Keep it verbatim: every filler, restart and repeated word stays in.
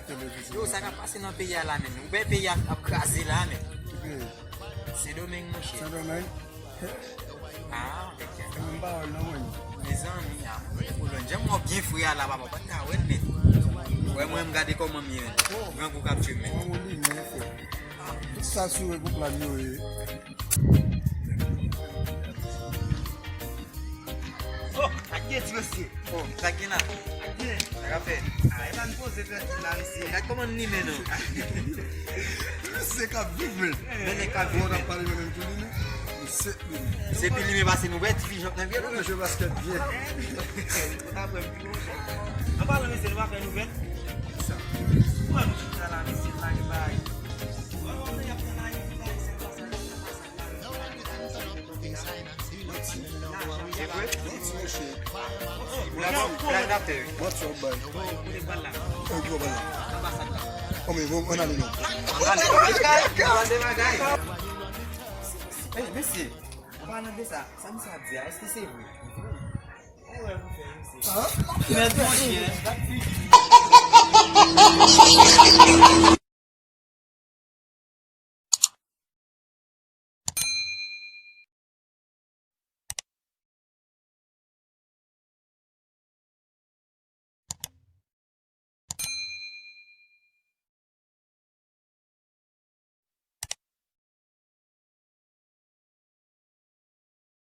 Yo, sa k ap pase nan peyi a la menm? Ou wè peyi a ap kraze la menm. Ki peyi? Sendomeng, monchè. Sendomeng? Ah, mèt. Se menm pawòl non mwen. Mezanmi, a mwen pwoblèm. Jan mwen byen fre a la, papa, pa ta wè l menm. Wè mwen, m gade kòman m ye menm. Grangou k ap tchwe m menm. Mwen ou li men frè. Tout sa sou e pou plan yo ye. Oh, ak gen ti mesye. Oh, sa gen la? Ak gen. Sa ka fè? Ah, e pa n poze fè ti la, mesye. Gad kòman n limen non. Mesye k ap viv men. Men nèg k ap Bon, viv n ap men. Pale mwen menm tou li men. Mesye li men. Se pi limen pase nou wè ti fi jòk nan vyèl. Mwen jwe basket byen. Ou ta pran pi lwen. An palan mesye, nou pa fè nouvèl. Sa. Mwen nou chita la, mesye, lage bagay. Se vre? Ti mesye. Ou la, ou la, ou la fè, wi. Mwen ti wap bay. Ou te pral la. Ou gwo bay la. Anbasad la. Kòm e bon, ann ale non. Ann ale, ann ale bagay. Ann ale bagay. Ey, mesye, an palan de sa, sa misye ap di a, èske se vre? Ou wè pou fè, mesye. Hein? Mèt monchè.